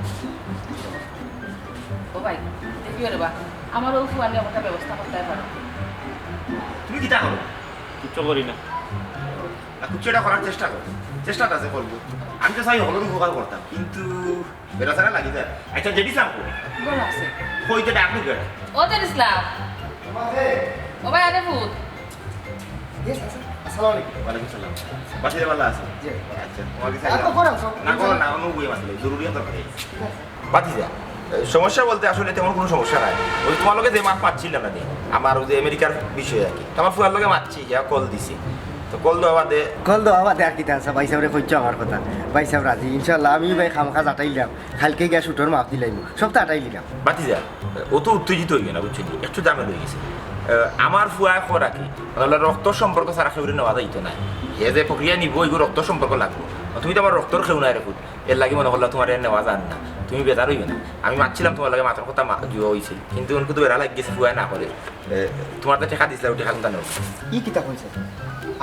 ও ভাই, দেখিও রে বা, আমার ও ফুয়া নিয়ে একটা ব্যবস্থা করতে পারো। তুমি কিতা করো? কিচ্ছু করি না। না, কিছু একটা করার চেষ্টা করো, চেষ্টাটা আছে করবো। আমি তো চাই হকলর উপকার করতাম, কিন্তু বেটা ছাড়া লাগি যায়। আচ্ছা, জেড ইসলাম কই? ঘর আছে। কই তো ডাক ঢুকে। ও জেড ইসলাম। ও ভাই, আরে ভূত। Yes, আছে। আসসালামু আলাইকুম। ওয়ালাইকুম সালাম। বাসিরে ভালো আছো? জি। আচ্ছা, তোমার কাছে আর আইলাম। কখন আছো? না, করো না, অন্য বই আছে, জরুরি দরকার আছে। ঠিক আছে। ভাতিজা, সমস্যা বলতে আসলে তেমন কোনো সমস্যা নাই। ওই তোমার লগে যে মাত মাতছিল না নি, আমার ওই যে আমেরিকার বিষয়ে আর কি। তো আমার ফুয়ার লগে মাতছি, ইয়া কল দিছি। তো কল দেওয়া বাদে কল দেওয়া বাদে আর কিতা আছে? ভাই সাহেবরে কইছো আমার কথা। ভাই সাহেব রাজি, ইনশাআল্লাহ। আমি ভাই খামখা আটাইলাম, কালকে গিয়া শুটর মাপ দিলাইমু, সব তো আটাই দিলাম। ভাতিজা, ও তো উত্তেজিত হইবে না, বুঝছো নি? একটু ঝামেলা হয়ে গেছে। আহ, আমার ফুয়া কর আর কি, মানে, রক্ত সম্পর্ক ছাড়া কেউরে নেওয়া যাইতো না। হে যে প্রক্রিয়া নিব, ওইগু রক্ত সম্পর্ক লাগবো। তুমি তো আমার রক্তর কেউ নাই রে পুত। এর লাগি মনে করলাম তোমার এর নেওয়া যান না, তুমি বেজার হইও না। আমি মাতছিলাম তোমার লগে মাতর কথা মা-, জুয়া হইছে, কিন্তু অনকু তো বেড়া লাগি গেছে, ফুয়ায় না করে। এ, তোমার তো টেকা দিছিলাম, টেকা কোনটা নেও? ই কিতা কইছে?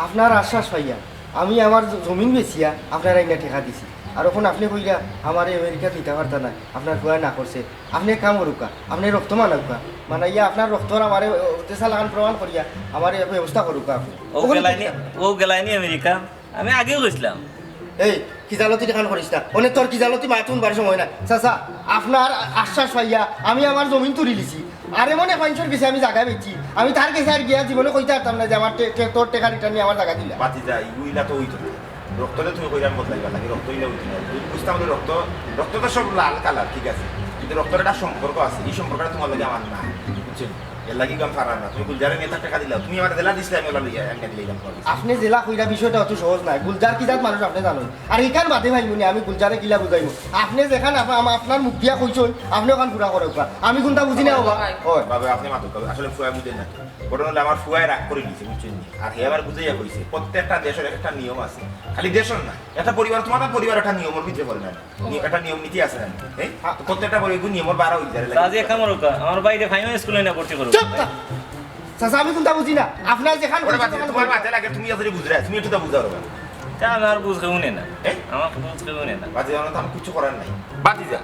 আপনার আশ্বাস পাইয়া আমি আমার জ-, জমিন বেচিয়া আপনার আইনা টেকা দিছি, আর এখন আপনি কইরা আমারে আমেরিকাত নিতা পারতা না, আপনার ফুয়ায় না করছে। আপনি এক কাম করুকা, আপনি রক্ত মানাউকা, মানাইয়া আপনার রক্তর আমারে, ও, তেসা লাগান প্রমাণ করিয়া আমারে ব্যবস্থা করুকা আপনি। ও ওখানে গেলাইনি, টেকা ও গেলাইনি আমেরিকা। আমি আগেও গেছিলাম। এই, কিজালতি দেখান করিস না। অনে তোর কিজালতি মায়া তুনবার সময় না। চাচা, আপনার আশ্বাস পাইয়া আমি আমার জমিন তুলি লিছি। আরে মনে পাঁচশোর গেছে আমি জাগা বেচছি। আমি তার গেছে আর গিয়া জীবনে কইতে পারতাম না যে আমার টে-, টে-, তোর টেকা return নিয়া আমার জাগা দিলা। বাতি যা, ইগুইলা তো হইতো না। রক্তরে তুমি কইরা বদলাইবা লাগে, রক্ত ইলা হইতো না। বুঝতাম যে রক্ত, রক্ত তো সব লাল কালার, ঠিক আছে, কিন্তু রক্তর একটা সম্পর্ক আছে, এই সম্পর্কটা তোমার লগে আমার না, বুঝছো? এর লাগি আমি পারার না। তুমি গুলজারে নিয়া তার টেকা দিলাও, তুমি আমার জেলা দিছিলে, আমি ওলা লইয়া, আমি দিলে দিলাম তোমার কাছে। আপনি জেলা কইরা বিষয়টা অত সহজ নায়। গুলজার কি জাত মানুষ আপনি জানেন? আর ইখান বাদে ভাই মুনি, আমি গুলজারে কিলা বুঝাইমু? আপনি যেখান আপ-, আম-, আপনার মুখ দিয়া কইছইন, আপনি ওখান পুরা করে উঠবা। আমি কোনটা বুঝি না বাবা। হয়। বাবা, আপনি মাতুক, আসলে ফুয়া বুঝেন না তো। ঘটনা হলো আমার ফুয়ায় রাগ করে দিছে, বুঝছেন নি? আর হে আবার বুঝাইয়া কইছে, প্রত্যেকটা দেশের একটা নিয়ম আছে। খালি দেশের না, একটা পরিবার, তোমার পরিবার একটা নিয়মের ভিতরে পড়ে না। নি-, একটা নিয়ম নীতি আছে না? হ্যাঁ? তো প্রত্যেকটা পরিবার নিয়মের বাড়া হইতে পারে। চাচা, এক কাম করুক, আমার ভাইরে ফাইমা স্কুলে না ভর্তি করুক। চুপ থাক। চাচা, আমি কোনটা বুঝি না। আপনার যেখান ওরে কইছে বাদ দে, তখন তোমার কইছে। মাথায় লাগে, তুমি আসলে বুঝরে, তুমি একটু তা বুঝাও রে বাবা। তা আমার বুঝ কেউ নেই না। এ? আমার বুঝ কেউ নেই না। বাদ দে, আমার তো আমি কিচ্ছু করার নাই। বাদ দে যা।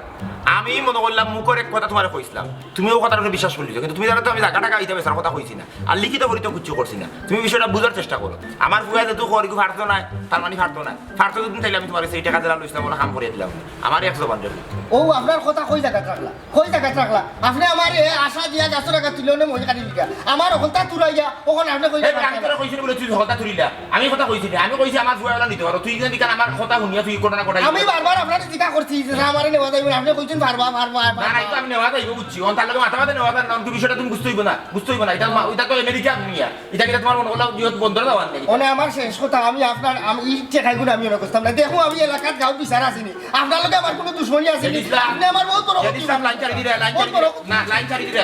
আমি মনে করলাম মুখের এক কথা তোমারে কইছিলাম। তুমি ও কথাটা বিশ্বাস করলি, কিন্তু তুমি জানো তো আমি জাগা টাকা ইটা বেচার কথা কইছি না, আর লিখিত করিতে কিচ্ছু করছি না। তুমি বিষয়টা বুঝার চেষ্টা করো। আমার ফুয়া যেহেতু করি ফারতো না, তার মানে ফারতো না। ফারতো যদি তাইলে আমি তোমার কাছে এই টেকা দিলাম, লইছিলাম, ওরা কাম করিয়া দিলাম। আমার এক জবান রে। ও আপনার কথা কই জাগাত রাখলা, কই জাগাত রাখলা? আপনি আমার এ আশা দিয়া গাছর আগা তুলে অনে মই কাটি দিলা। আমার অকলতা তুরাইয়া, অখন আপনি কই এই জাগাত আমি তোরা রাখলা? কইছি না বলে তুই হতা তুলিলা। আমি কথা কইছি না, আমি কইছি আমার ফুয়া ওলা নিতে পারো। তুই যদি কান আমার কথা শুনিয়া তুই ঘটনা ঘটাই আমি বারবার আপনারে জিজ্ঞাসা করছি যে আমারে নেওয়া যাইব না, আপনি কইছেন পারবা, পারবা, না, না, পারবা। এই তো আমি নেওয়া যাইব, বুঝছি। অন তার লগে মাথা মাথা নেওয়া যায় না, অন কি বিষয়টা তুমি বুঝতে হইব না, বুঝতে হইব না। এটা মা-, এটা তো আমেরিকা দুনিয়া, এটা কিনা তোমার মনে করলাম বন্দরে যাওয়ার নেই। মানে আমার শেষ কথা, আমি আপনার, আমি এই টেকাইগুলো আমি মনে করতাম না। দেখো আমি এলাকার গাঁও বিচার আসিনি, আপনার লগে আমার কোনো দুশমনী আসেনি। জেড ইসলাম, আপনি আমার বহুত বড় জেড ক্ষতি ইসলাম, করছেন। লাইন ছাড়ি দিলে, লাইন বহুত ছাড়ি বড় দিলে। ক্ষতি। না, লাইন ছাড়ি দিলে।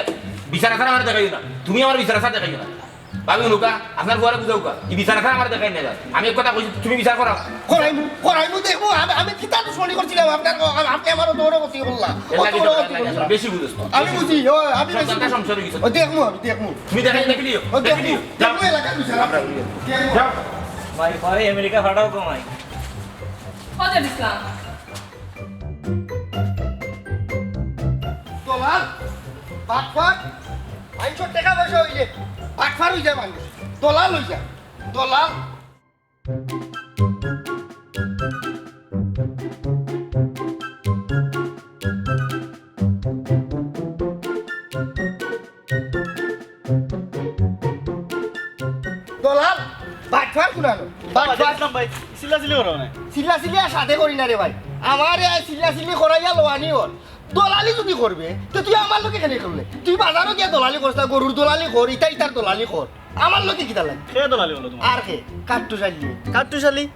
বিচার আসার আমার দেখাইও না, তুমি আমার বিচার আসার দেখাইও না। ভাবি হুনুকা, আপনার ফুয়ারে বুঝাউকা। ই বিচার আছে, আমারে দেখাই না যান। আমি এক কথা কইছি, তুমি বিচার করাও। করাইমু, করাইমু, দেখমু, আমি, আমি কিতা দুশমনি করছিলাম আপনার, আ-, আপনি আমার অত বড় ক্ষতি করলা। এর অত লাগি বড় তো ক্ষতি করলা। বেশি বুঝোস তো। আমি বুঝি, ও, আমি সব বেশি জানতা বুঝি। সংসার হয়ে গেছে। ও, দেখমু আমি, দেখমু। তুমি দেখাই, দেখে নিও, ও, দেখে দেখমু, নিও। যাও। দেখমু এলাকার বিচার। আমরা নিও। দেখমু। যাও। ভাই, পরে আমেরিকা ফাটাও তো ভাই। কত ইসলাম? দলাল, বাটপার, মানুষের টাকা পয়সা হইলে বাটপার হয়ে যায় মানুষ। দলাল হয়ে যায়, দলাল। দলাল, বাটপার কুনানো, বাবা, বাটপার। দেখলাম ভাই, চিল্লাচিল্লি করো না। চিল্লাচিল্লি আর সাথে করি না রে ভাই। আমারে চিল্লাচিল্লি করাইয়া লওয়ানি অর। দলালি যদি করবে, তে তুই আমার লগে কেনে করলে? তুই বাজারো গিয়া দলালি করস না, গরুর দলালি কর, ইতা ইতার দলালি কর। আমার লগে কিতা লাগে? কে দলালি করলো তোমার? আর কে? কাট্টুশালি। কাট্টুশালি?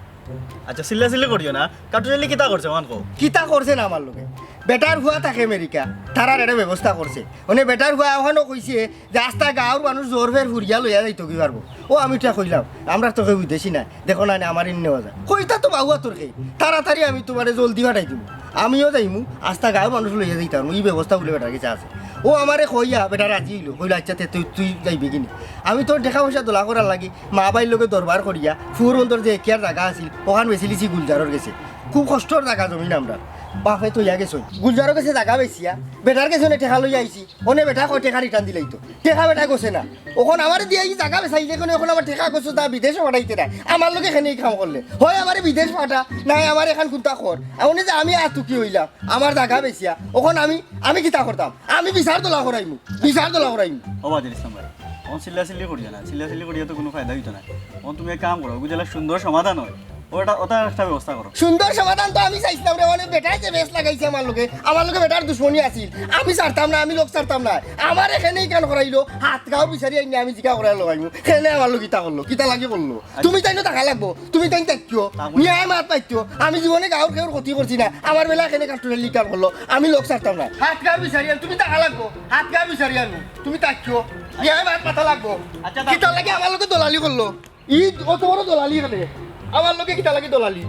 আচ্ছা, চিল্লাচিল্লি করিও না। কাট্টুশালি কিতা করছে, অখান কও। কিতা করছে না আমার লগে? বেটার ফুয়া থাকে আমেরিকা, তারার একটা ব্যবস্থা করছে। মানে বেটার ফুয়া অখানো কইছে যে আস্তা গাঁওর মানুষ জোর ফের ফুরিয়া লইয়া যাইতো কি পারবো। ও আমি উঠিয়া কইলাম, আমরা তো কেউ বিদেশি নাই, দেখো না, না আমার ইন্নে বাজা। কইতা তো বাউয়া তোর খেয়ে, তাড়াতাড়ি আমি তোমারে জলদি পাঠাই দিমু। আমিও যাইমু, আস্তা গাঁওর মানুষ লইয়া যাইতাম, ই ব্যবস্থা বুলে বেটার গেছে আছে। ও আমারে কইয়া বেটা রাজি অইলো, কইলো, "আচ্ছা, তে তুই, তুই যাইবি কিনি?" আমি তোর টেকা পয়সা দলা করার লাগি মা বাইর লগে দরবার করিয়া ফুর অন্তর যে একিয়ার জাগা আছিল, অখান বেচিলিছি গুলজারর গেছে। খুব কষ্টর জাগা জমিন আমরার। বাপে থইয়া গেছইন। গুলজারর গেছে জাগা বেচিয়া, বেটার গেছে অনে টেকা লইয়া আইছি। অনে বেটা কয় টেকা return দিলাইতো। টেকা বেটা গেছে না। অখন আমারে দিয়া ই জাগা বেচাইলে কেনে, অখন আমার টেকা গেছে তা বিদেশে পাঠাইতে নাই। আমার লগে কেনে ই কাম করলে? হয় আমারে বিদেশ পাঠা, নায় আমারে এখান কুন্তা কর। অনে যে আমি আতুকি অইলাম, আমার জাগা বেচিয়া, অখন আমি, আমি কিতা করতাম? আমি বিচার দলা করাইমু, বিচার দলা করাইমু। ও বাজার ইসলাম ভাই, অখন চিল্লাচিল্লি করিও না, চিল্লাচিল্লি করিয়া তো কুনু ফায়দা অইতো না। অখন তুমি এক কাম করো, বুঝলে সুন্দর সমাধান অয়, ওটা, ওটা একটা ব্যবস্থা করো। সুন্দর সমাধান তো আমি চাইছিলাম রে, অনে বেটায় যে বেশ লাগাইছে আমার লগে, আমার লগে বেটার দুশমনি আছিল, আমি ছাড়তাম না, আমি লোক ছাড়তাম না। আমার এখানে ইখান করাইলো, হাত গাও বিচারি আইনি আমি জিকা করাই লগাইমু, কেনে আমার লগে কিতা করলো, কিতা লাগি করলো? তুমি তাইন থাকা লাগবো, তুমি তাইন থাকিও, তা বলে- নিয়ায় মাত পাইতো, আমি জীবনে গাঁওর কেউর ক্ষতি করছি না, আমার বেলা এখানে কাট্টুশালি ইখান করলো, আমি লোক ছাড়তাম না। হাত গাও বিচারি আইন, তুমি থাকা লাগবো, হাত গাও বিচারি আইন, তুমি থাকিও, নিয়ায় মাত মাতা লাগবো। আচ্ছা, তা- কিতা লাগি আমার লগে দলালি করলো? ই অত বড় দলালি কেনে? আমার লগে কিতা লাগি দলালি?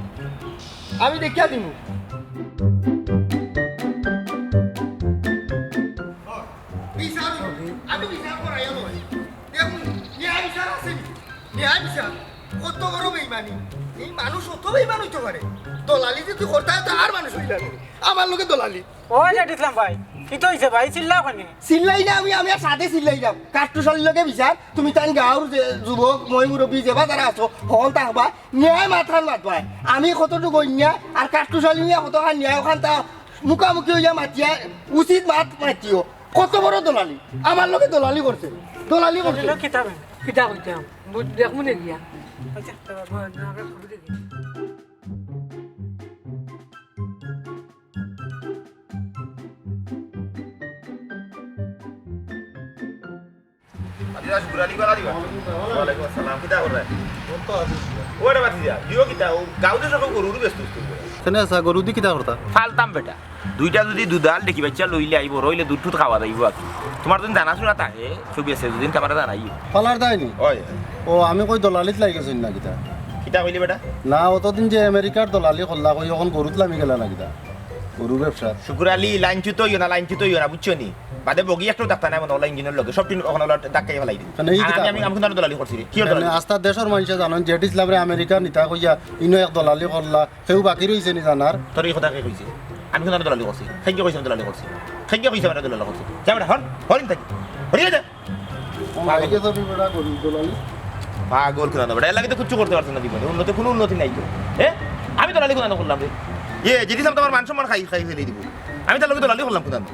আমি দেখিয়া দিমু। বিচার, আমি বিচার করাইয়া লই। দেখুন, ন্যায় বিচার আছে নি? ন্যায় বিচার? কত বড় বেইমানি। এই মানুষ অত বেইমান অইতো পারে? দলালি যদি করতা, তে আর মানুষ অইলা না। আমার লগে দলালি। ও জেড ইসলাম ভাই, কিতা অইছে ভাই? চিল্লাও কেনে? চিল্লাই না আমি, আমি আর সাথে চিল্লাইলাম। কাট্টুশালির লগে বিচার, তুমি তাইন গাঁওর যে যুবক, ময়-মুরব্বি যেবা যারা আছো, হকল থাকবায়, ন্যায় মাতখান মাতবায়। আমি কতটুকু অইন্যা, আর কাট্টুশালি নিয়া কতখান ন্যায়, অখান তা মুখামুখি অইয়া মাতিয়া উচিত মাত মাতিও। কত বড় দলালি, আমার লগে দলালি করছে, দলালি করছে। কিতা, কিতা কইতাম? বুঝ-, দেখমু নে গিয়া। আচ্ছা, আমরা ছবি দেখি। আদিবাস গুরালি বালা দিবা। ওয়ালাইকুম আসসালাম, কিতা কররে? ওরে বাতি দিয়া, দিও কিতা? ও গাউদে সব গরুর ব্যস্ত। কেনে আছা, গরু দি কিতা করতা? ফালতাম বেটা। দুইটা যদি দুধাল দেখি বাচ্চা লইলে আইবো, রইলে দুধ টুধ খাওয়া যাইবো আর কি। তোমার যদি জানা শুনা থাকে, ছবি আছে, যদি তামারে জানাই। ফালার দায় নি? ওই। ও, আমি কই দলালিত লাগি গেছইন না কিতা? কিতা কইলি বেটা? না, অতদিন যে আমেরিকার দলালি করলা, কই অখন গরুত লামি গেলা না কিতা? গরু ব্যবসা। শুকুর আলী, লাইনচ্যুত অইও না, লাইনচ্যুত অইও না, বুঝছো নি? বাদে বগি একটাও দেখতা নাই মনে অইলো ইঞ্জিনর লগে, সব টিন অখন অইলো ধাক্কাই ফালাই দিবি। মানে ই আর কিতা আমি, আমি, কয়? আমি কুনু দলালি করছি রে? কিওর মানে দলালি? আস্তা দেশর মানষে জানইন, জেড ইসলামরে আমেরিকা নিতা কইয়া, ইনো এক দলালি করলা, কেউ বাকি রইছে নি জানার? তোর ই কথা কে কইছে? আমি কুনু দলালি করছি? কেগে কইছে আমি দলালি করছি? কেগে কইছে আমি দলালি করছি? যা বেটা, হর, হরিন থাকি। হরিয়ে যা। ও, ভাই, কে তো বিবরা করি, দলালি? পাগল কুনানো বেটা, এর লাগি তো কিচ্ছু করতে পারছে না জীবনে, উন্নতি, কুনু উন্নতি নাই তো। হ্যাঁ? আমি দলালি কুনানো করলাম রে? এ, জেড ইসলাম তো আমার মান সম্মান খাই, খাই ফেলে দিব। আমি তার লগে দলালি করলাম কুনানো?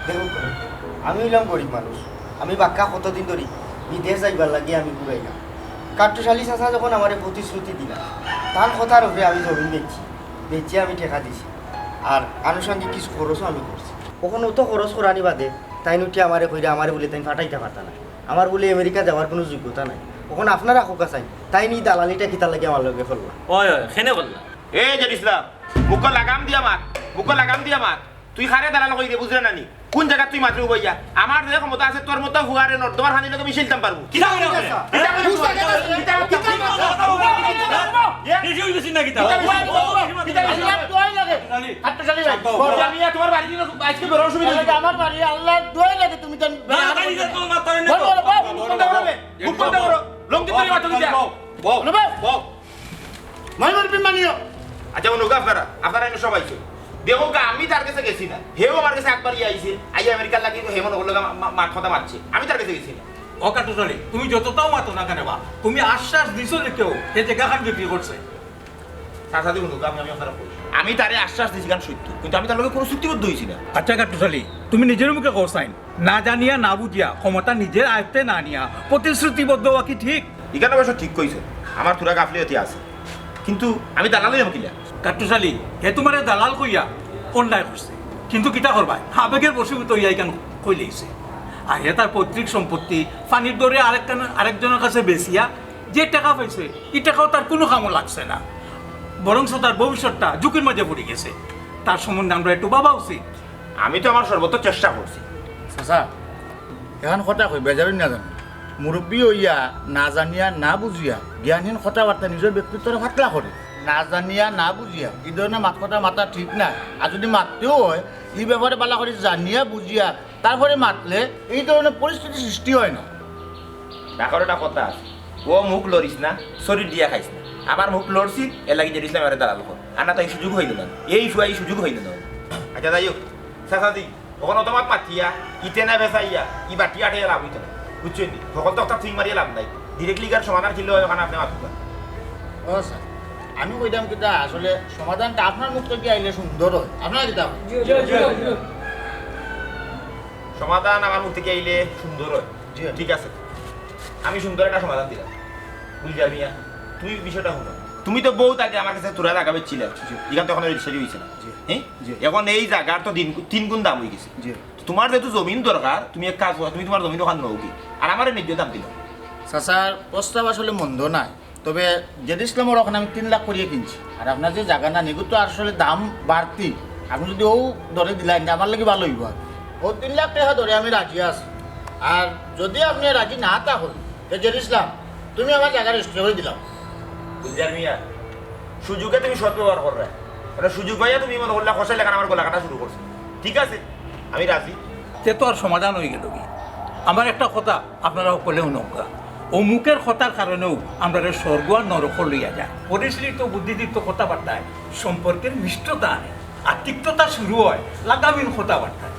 দেখো, আমি অইলাম গরিব মানুষ, আমি বাক্কা কতদিন ধরি বিদেশ যাইবার লাগি আমি ঘুরাইলাম। কাট্টুশালি চাচা যখন আমারে প্রতিশ্রুতি দিলা, তান কথার উপরে আমি জমিন বেচছি, বেচিয়া আমি টেকা দিছি, আর আনুষঙ্গিক কিছু খরচও আমি করছি। অখন অত খরচ করানি বাদে তাইন উঠি আমারে কইরা আমারে বুলে তাইন ফাটাইতা পারতা না, আমার বুলে আমেরিকা যাওয়ার কুনু যোগ্যতা নাই। অখন আপনারা কউক্কা চাইন, তাইন ই দালালিটা কিতার লাগি আমার লগে করলা? ওই, ওই, কেনে করলা? এ জেড ইসলাম, মুখো লাগাম দিয়া মাত, মুখো লাগাম দিয়া মাত। তুই কারে দালাল কইরে বুঝরে না নি? কুন জাগাত তুই মাতরে উবাইয়া? আমার যে ক্ষমতা আছে তোর মতো ফুয়ারে নর্দমার পানির লগে মিশাইতাম পারমু। কিতা কইরা? কিতা কইরা? কিতা কইরা? কিতা কইরা? এ? বেশি অই গেছে না কিতা? কিতা কইরা? কিতা কইরা? আল্লাহর দোয়াই লাগে। কাট্টুশালি ভাই। বড় মিয়া তোমার বাড়ি দিন আজকে বেরোর অসুবিধা অইছে। আমার বাড়ি আল্লাহর দোয়াই লাগে তুমি জান। না, তাই নিজে তো মাত পারে না তো। বল, বল, বল। মুখ বন্ধ করো বে। মুখ বন্ধ করো। লঙ্গি ধরে মাথা দিয়া। বল, বল। বল। মাই মারবি মানিও। আচ্ছা, অনো আপনারা, আপনারা এনে সবাই আইছো। দেখো গা, আমি তার গেছে গেছি না। হেও আমার গেছে একবার ইয়া আইছে। আইয়া আমেরিকার লাগি তো হেমন হলো গা মা-, মা-, মাত কথা মারছে। আমি তার গেছে গেছি না। ও কাট্টুশালী, তুমি যততাও মাতো না কেনে বা, তুমি আশ্বাস দিছো যে কেউ হে জাগাখান বিক্রি করছে। চাচাজি হুনউক্কা, আমি, আমি আপনারে কই। আমি তারে আশ্বাস দিছি, ইখান সত্য, কিন্তু আমি তার লগে কোনো চুক্তিবদ্ধ অইছি না। আচ্ছা কাট্টুশ আলী, তুমি নিজর মুখে কও চাইন, না জানিয়া না বুঝিয়া, ক্ষমতা নিজর আয়ত্তে না নিয়া প্রতিশ্রুতিবদ্ধ অওয়া কি ঠিক? ইখান অবশ্য ঠিক কইছো, আমার থুড়া গাফলতি আছে, কিন্তু আমি দালাল অইলাম কিলা? কাট্টুশ আলী, হে তুমারে দালাল কইয়া অন্যায় করছে, কিন্তু কিতা করবায়, আবেগর বশীভূত অইয়া ইখান কইলাইছে। আর হে তার পৈতৃক সম্পত্তি পানির দরে আরেকখান, আরেকজনর কাছে বেচিয়া যে টেকা পাইছে, ই টেকাও তার কুনু কামো লাগছে না, বরঞ্চ তার ভবিষ্যৎটা ঝুঁকির মাঝে পড়ি গেছে। তার সম্বন্ধে আমরা একটু ভাবা উচিত। আমি তো আমার সর্বোচ্চ চেষ্টা করছি। চাচা, এখান কথা কই, বেজার অইন না জানো। মুরব্বি অইয়া, না জানিয়া, না বুঝিয়া, জ্ঞানহীন কথাবার্তা নিজর ব্যক্তিত্বরে পাতলা করে। না জানিয়া, না বুঝিয়া, ই ধরনের মাত কথা মাতা ঠিক না। আর যদি মাততেও হয়, ই ব্যাপারে ভালা করি জানিয়া, বুঝিয়া, তারপরে মাতলে এই ধরনের পরিস্থিতি সৃষ্টি হয় না। ডাকর একটা কথা আছে, "ও মুখ লড়িস না, শরীর দিয়া খাইস না।" আমার মুখ লড়ছিল, এর লাগি জেড ইসলাম আমারে দালাল কর। আর না তো ই সুযোগ অইল না, এই ফুয়া ই সুযোগ অইল না। আচ্ছা, যাই হোক, চাচাজি, অখন অত মাত মাতিয়া, ইতে না বেচাইয়া, ই বাটি আটে লাভ অইতো না। বুঝছো নি? হকল তো একটা থিং মারিয়া লাভ নাই। Directly কার সমাধান কিনলে হয়, অখান আপনে মাতুন। ও স্যার, আমি কইতাম কিতা, আসলে সমাধানটা আপনার মুখ থাকি আইলে সুন্দর হয়। আপনারা কিতা? সমাধান আমার মুখ থাকি আইলে সুন্দর হয়। জি। ঠিক আছে, আমি সুন্দর একটা সমাধান দিলাম। গুলজার মিয়া, তুমি বিষয়টা হুনো। তুমি তো বউত আগে আমার কাছে থুড়া জাগা বেচছিলায়। জি। ইখান তো অখন রেজিস্ট্রি অইছে না। জি। হ্যাঁ? জি। অখন এই জাগার তো দিন, তিন গুণ দাম অই গেছে। জি। তুমার যেহেতু জমিন দরকার, তুমি এক কাজ করো, তুমি তুমার জমিন অখান নেওগি, আর আমারে ন্যায্য দাম দিলাও। চাচার প্রস্তাব আসলে মন্দ নায়, তবে জেড ইসলামর অখান আমি তিন লাখ করিয়া কিনছি, আর আপনার যে জাগা না, ইগু তো আসলে দাম বাড়তি। আপনে যদি অউ দরে দিলাইন, আমার লাগি ভালা অইবো। অউ তিন লাখ টেকা দরে আমি রাজি আছি, আর যদি আপনে রাজি না থাকইন, তে জেড ইসলাম, তুমি আমার জাগা রেজিস্ট্রি করি দিলাও। গুলজার মিয়া, সুযোগে তুমি সদ্ব্যবহার কররায়, মানে সুযোগ পাইয়া তুমি মনে করলা কষাই লাখান আমার গলা কাটা শুরু করছো। ঠিক আছে, আমি রাজি। তে তো আর সমাধান অই গেলগি। আমার একটা কথা আপনারা হকলে হুনউক্কা, অমুকের কথার কারণেও আমরারে স্বর্গ আর নরকো লইয়া যায়। পরিশীলিত বুদ্ধিদীপ্ত কথাবার্তায় সম্পর্কের মিষ্টতা আনে, আর তিক্ততা শুরু হয় লাগামহীন কথাবার্তায়।